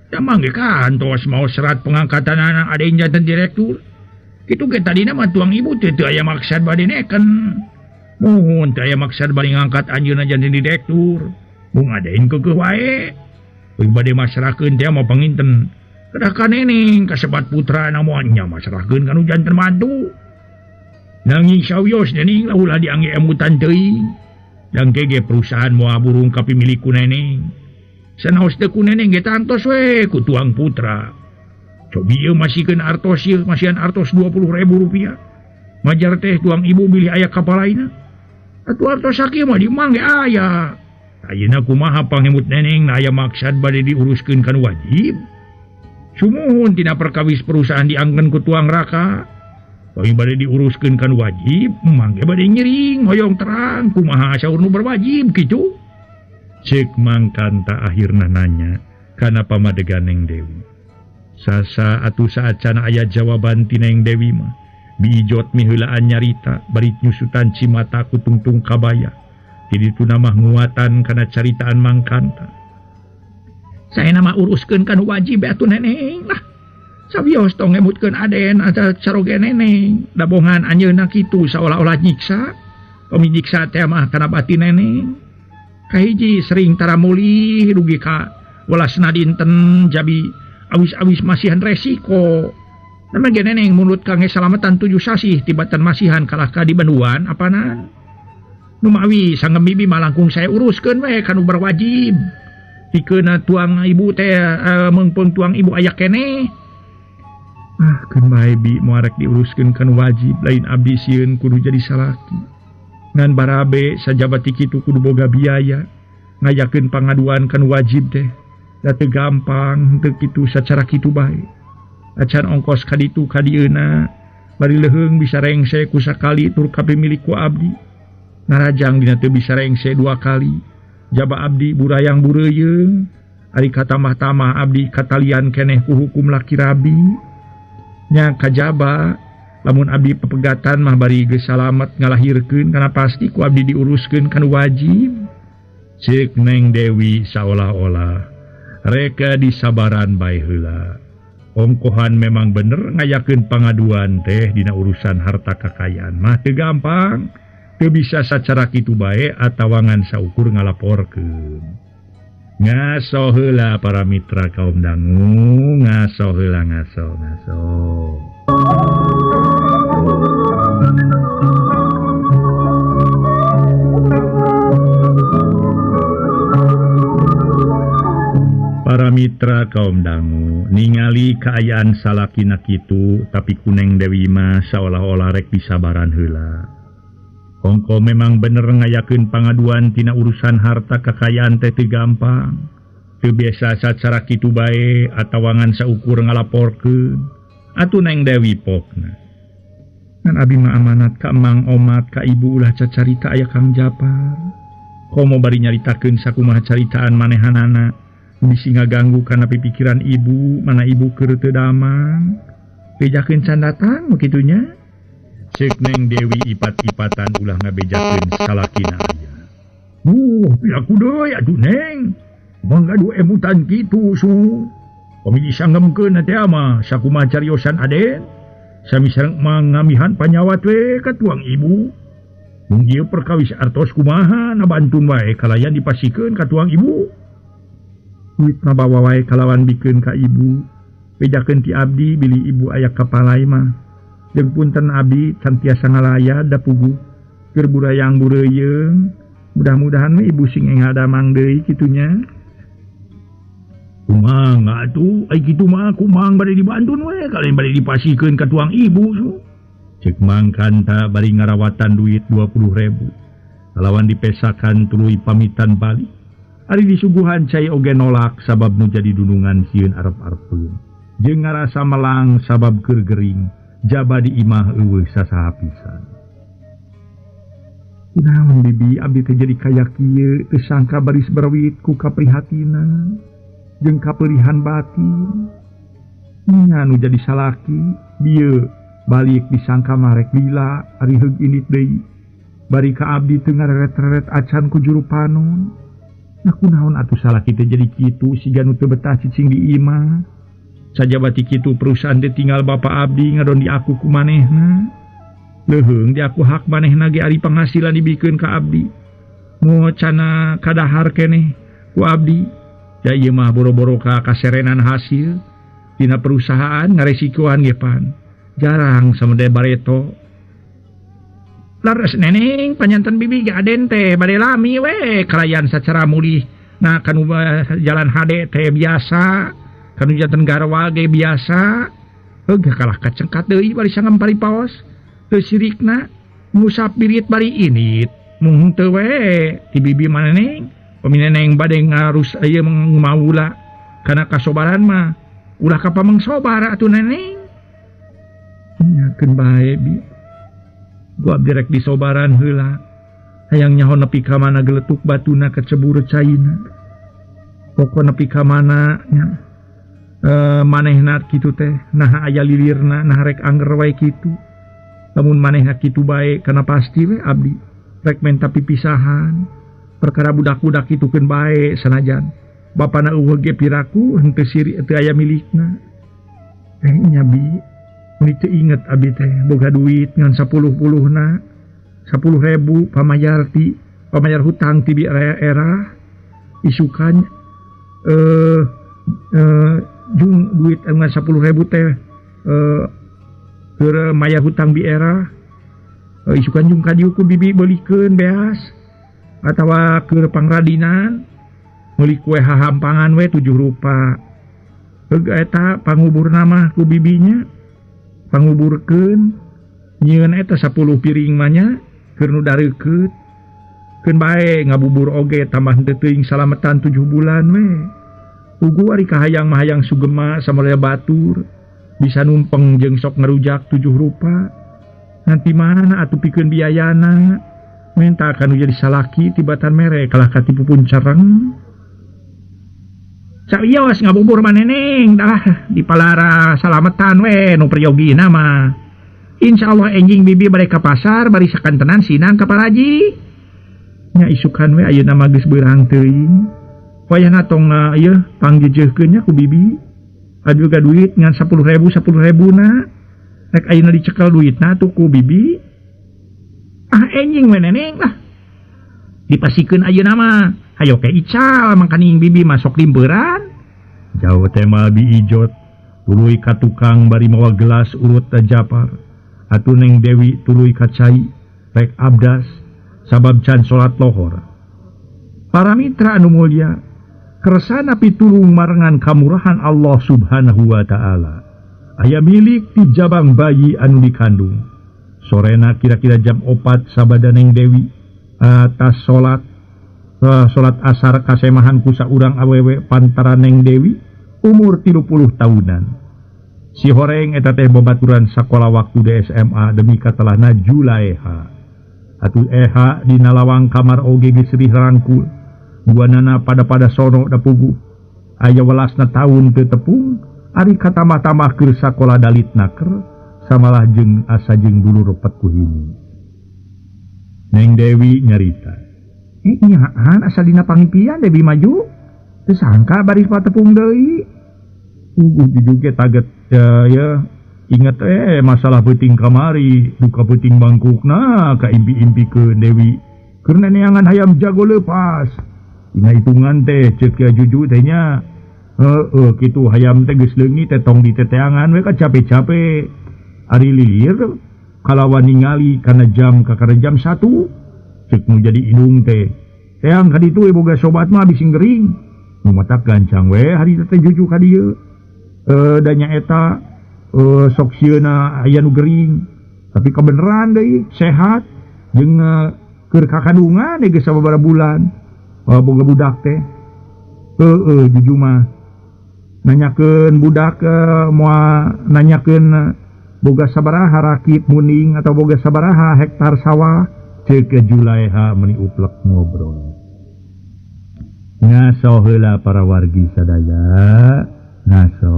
Damang ge kantos mau serat pengangkatan anak ada yang janten direktur. Kitu ge tadina mah tuang ibu teh teu aya maksad bade neken. Muhun teu aya maksad bade ngangkat anjeunna janten direktur. Mung adain keukeuh wae. Euy bade masrahkeun teh mah panginten. Kedah ka neneng kasebat putrana moal nya masrahkeun kanu janten mantu. Nanging sawios neneng ulah diangge emutan teuing. Dangke ge perusahaan moal burung kapimilik ku neneng. Sanaos teu ku neneng ge tantos we ku tuang putra. Cobi ieu masikeun artos ieu, masihan artos 20.000 rupiah. Majar teh tuang ibu bilih aya kapalaina. Atuh artos sakieu mah di mang ge aya. Ayeuna kumaha pangemut neneng na aya maksad bade diuruskeun kan wajib. Sumuhun tina perkawis perusahaan diangkeun ku tuang raka. Pami bade diuruskeun kan wajib, mang ge bade nyiring hoyong terang kumaha saur nu berwajib kitu. Cek Mangkanta akhirna nanya kana pamadegan Neng Dewi. Sasa atuh saacana aya jawaban ti Neng Dewi mah. Biijot miheulaan nyarita bari nyusutan cimata ku tungtung kabaya. Ti dituna mah nguatan kana caritaan Mangkanta. Saya nama uruskeun kan wajib atuh neneng lah. Sawios tong ngemutkeun aden atawa caroge neneng. Dabongan anjeunna kitu saolah-olah nyiksa. Pami nyiksa teh mah kana batin neneng. Kahiji sering taramulih dugi ka welasna dinten jabi awis-awis masihan resiko. Nama ge neneng mulut kangge salamatan 7 sasih tibatan masihan kalah ka di Bandungan apana. Numawi sangem bibi mah langkung saya uruskeun we kanu berwajib. Pikeun tuang ibu teh meungpeung tuang ibu aya keneh. Ah keun bae bi moal rek diuruskeun kanu wajib lain abdi sieun kudu jadi salaki. Ngan barabe sajabati kitu kudu boga biaya ngayakeun pangaduan kan wajib teh da teu gampang teu kitu sacara kitu bae acan ongkos ka ditu ka dieuna Bari leuheung bisa rengse ku sakali tur kapimilik ku abdi. Ngarajang dina teu bisa rengse dua kali. Jaba abdi burayang bureuyeung. Ari katamah-tamah abdi katalian keneh ku hukum laki rabi. Nya kajaba lamun abdi pepegatan mah bari geus salamet ngalahirkeun kana pasti ku abdi diuruskeun kan wajib. Ceuk Neng Dewi saolah-olah reka disabaran bae heula. Ongkohan memang bener ngayakeun pangaduan teh dina urusan harta kakayaan mah teu gampang, teu bisa sacara kitu bae atawa ngan saukur ngalaporkeun. Ngaso heula para mitra kaum dangu, ngaso heula ngaso ngaso. Para mitra kaum dangu ningali kaayaan salakina kitu tapi ku Neng Dewi mah saolah-olah rek disabaran heula. Ongko memang bener ngayakeun pangaduan tina urusan harta kakayaan teh teu gampang. Teu biasa sacara kitu bae atawa ngan saukur ngalaporkeun. Atuh Neng Dewi pokna. Ngan abi mah amanat ka Mang Omat ka ibu ulah cacarita aya Kang Japar. Komo bari nyaritakeun sakumaha caritaan manehanana. Bisi ngaganggu kana pipikiran ibu, mana ibu keur teu damang. Bejakeun can datang kitunya. Ceuk Neng Dewi ipat-ipatan ulah ngabejakeun salakina aya. Aku deui atuh Neng. Mangga du emutan kitu su. Kami disanggemkeun teh mah sakumaha cariosan Aden. Sami sareng mangamihan panyawat we ka tuang ibu. Mung ieu perkawis artos kumaha na bantun wae kalayan dipasikeun ka tuang ibu. Duit ngabawa wae kalawan bikeun ka ibu. Bejakeun ti abdi bilih ibu aya kapalai mah. Jeung punten abdi can tiasa ngalaya da puguh keur burayang bureuyeung. Mudah-mudahan we ibu sing enggal damang deui kitunya. Kumaha atuh ai kitu mah kumang bade dibantun we kalayan bade dipasikeun ka tuang ibu su. Ceuk Mang Kanta bari ngarawatan duit 20.000. Kalawan dipesakan tuluy pamitan balik. Ari disuguhan cai oge nolak sabab nu jadi dunungan sieun arep-arepeun. Jeung ngarasa melang sabab keur gering, jaba di imah eueuh sasaha pisan. Kunaon bibi abdi teh jadi kaya kieu teu sangka baris berwit ku kaprihatinan jeung kapeurihan batin. Nya nu jadi salaki bieu balik disangka marek lila ari heug indit deui. Bari ka abdi teu ngareret-reret acan ku juru panon. Nah kunaon atuh salaki teh jadi kitu siga nu teu betah cicing di imah. Sajabati kitu perusahaan teh tinggal bapa abdi ngadon di aku ku manehna. Leuheung di aku hak manehna ge ari penghasilan dibikeun ka abdi. Mo cana kadahar keneh ku abdi. Da ieu mah boro-boro ka kaserenan hasil dina perusahaan ngaresikoan ge pan. Jarang samede bareto. Laras neneng panyanten bibi ge Aden teh bade lami we kalayan sacara mulih. Nah kanu jalan hade teh biasa, kanu janten garwa ge biasa. Heuh kalah kacengkat deui bari sangem paripaos. Teu sirikna ngusap birit bari init. Mung teu we ti bibi mah neneng. Pami neneng bade ngarus ieu maula kana kasobaran mah ulah ka pameng sobar atuh neneng. Nyakeun bae bi. Gua abdi rek disobaran heula. Hayang nyaho nepi ka mana geletuk batuna kecebur caina. Pokok nepi ka mana nya manehna kitu teh naha aya lilirna naha rek anger wae kitu. Lamun manehna kitu bae kana pasti we abdi rek menta pipisahan. Perkara budak-budak kitu keun bae sanajan bapana eueuh ge piraku henteu siri teu aya milikna. Nya bi meni teu inget abdi teh boga duit ngan 10 puluhna 10.000 pamayar ti pamayar hutang ti bi era isukan jung duit ngan 10.000 teh keur mayar hutang bi era isukan jung ka dieu ku bibi beulikeun beas atawa keur pangradinan meuli kue hahampangan we 7 rupa. Heug eta panguburna mah ku bibinya panguburkeun nyieun eta 10 piring mah nya keur nu dareukeut. Keun bae ngabubur oge tambah henteu teuing salametan 7 bulan we. Ugu ari kahayang mah hayang sugema samalaya batur. Bisa numpeng jeung sok ngerujak 7 rupa. Nanti mana atuh pikeun biayana? Menta kanu jadi salaki tibatan mere kalah ka tipu puncereng. Carios ngabubur maneneng dah di palara salametan we nu priyogina mah. Insyaallah enjing bibi bade ka pasar bari sakantenan sinang ka paraji. Nya isukan we ayeuna mah geus beurang teuing. Wayahna tong ieu panggejeuhkeun nya ku bibi. Adu ga duit ngan 10.000 10.000 na. Rek ayeuna dicekel duitna tuh ku bibi. Ah enjing we neneng lah. Dipasikeun ayeuna mah. Hayo ke ical mangkaning bibi masuk limperan. Jauh teh mah bi ijot. Tuluy ka tukang bari mawa gelas urut Japar. Atuh Neng Dewi tuluy ka cai rek abdas sabab can salat lohor. Para mitra anu mulya, kersana pitulung marengan kamurahan Allah Subhanahu wa taala. Aya milik ti jabang bayi anu dikandung. Sorena kira-kira jam 4 sabada Neng Dewi atas salat salat asar kasemahan ku saurang awewe pantara Neng Dewi umur 30 tahunan. Si horeng eta teh babaturan sakola waktu di SMA demi katelahna Julaeha. Atuh eha dina lawang kamar oge geus rih rangkul. Duanana pada-pada sono da puguh. Aya welasna taun teu tepung, ari katamah-tamah keur sakola dalit naker, samalah jeung asa jeung dulur pekuhini. Neng Dewi nyarita. Nyahan asa dina pangimpian Dewi maju. Teu sangka bari patepung deui. Uguh jujuge taget ya inget masalah peuting kamari duka peuting bangkukna ka impi-impikeun Dewi keur neneangan hayam jago leupas dina hitungan teh ceuk juju teh nya heueuh kitu hayam teh geus leungit teh tong diteteangan we ka cape-cape ari lilir kalawan ningali kana jam kakara jam 1 ceuk nu jadi indung teh teang ka ditu boga sobat mah bising gering nu matak gancang we hari teh juju ka dieu danya eta sok sieuna aya nu gering tapi kebeneran deui sehat jeung keur kakandungan deui geus sababaraha bulan boga budak teh heueuh juju mah nanyakeun budak moal nanyakeun boga sabaraha rakit muning atau boga sabaraha hektar sawah ceuk Julaeha meuni uplek ngobrol ngaso heula para wargi sadaya ngaso.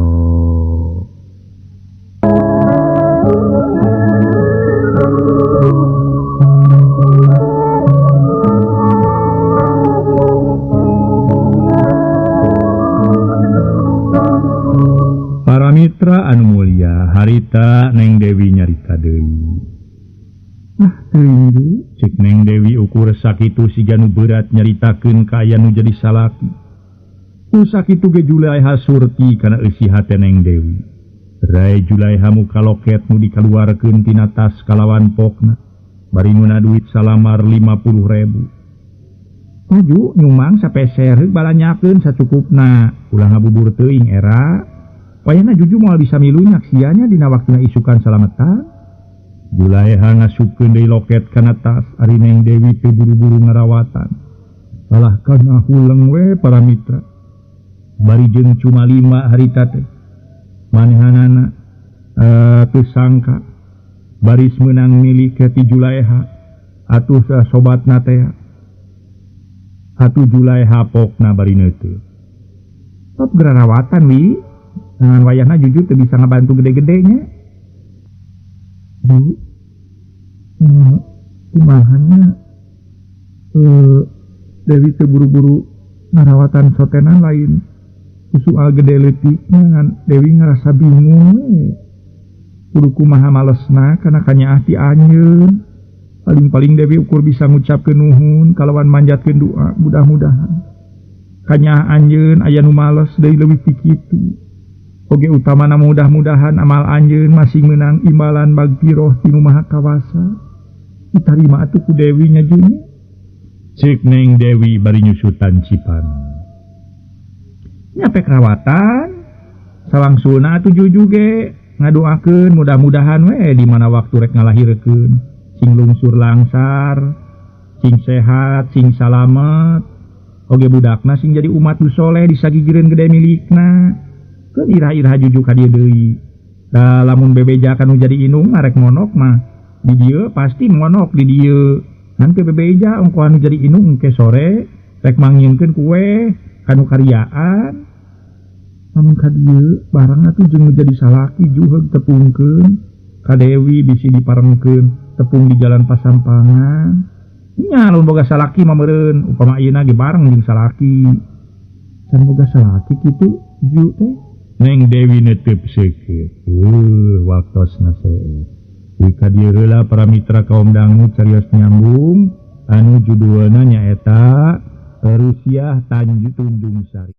Para mitra anu mulia, harita Neng Dewi nyarita deui. Ah teuing cek Neng Dewi ukur sakitu siga nu berat nyaritakeun ka aya nu jadi salaki. Usak itu ge Julaeha surti kana eusi hate Neng Dewi. Rai Julaeha muka loket nu dikaluarkeun tina tas kalawan pokna. Bari nuna duit salamar 50.000. Maju nyumang sapeser balanyakeun sacukupna. Ulah ngabubur teuing era. Wayahna juju moal bisa milu nyaksianya dina waktuna isukan salametan. Julaeha ngasupkeun deui loket kana tas ari Neng Dewi teu buru-buru ngarawatan. Kalah kana huleng we para mitra. Bari jeung cuma 5 harita teh manehanana teu sangka baris meunang milik ti Julaeha atuh sobatna teh atuh Julaeha pokna bari neuteut top gerawatan wi ngan wayahna jujur teu bisa ngabantu gede-gedenya du kumahannya Dewi teu buru-buru ngarawatan sotenan lain soal gede leutikna ngan Dewi ngerasa bingung kudu kumaha malesna kana kanyaah ti anjeun paling-paling Dewi ukur bisa ngucapkeun nuhun kalawan manjatkeun doa mudah-mudahan kanyaah anjeun aya nu males deui leuwih ti kitu oge utamana mudah-mudahan amal anjeun masih meunang imbalan magfiroh ti Nu Maha Kawasa ditarima atuh ku Dewi nya juni ceuk Neng Dewi bari nyusutan cipan nyampe kerawatan salangsuna atuh juju ge ngadoakeun mudah-mudahan we di mana waktu rek ngalahirkeun sing lungsur langsar sing sehat sing salamet oge budakna sing jadi umat nu soleh disagigireun gede milikna keun irah-irah juju ka dieu deui Da lamun bebeja kanu jadi indung arek monok mah di dieu pasti monok di dieu. Ngan teu bebeja ongko anu jadi indung engke sore rek mangieunkeun kue kanu karyaan. Lamun ka dieu barang atuh jeung nu jadi salaki juheug tepungkeun ka Dewi bisi diparengkeun tepung di jalan pasampangan. Nya lamun boga salaki mah meureun upama ayeuna ge bareng jeung salaki. Can boga salaki kitu ju teh. Neng Dewi netep seukeut. Waktosna seet. Di ka dieu heula para mitra kaum dangu carios nyambung anu judulna nyaeta Rusiah Tanjung Tunjung Sari.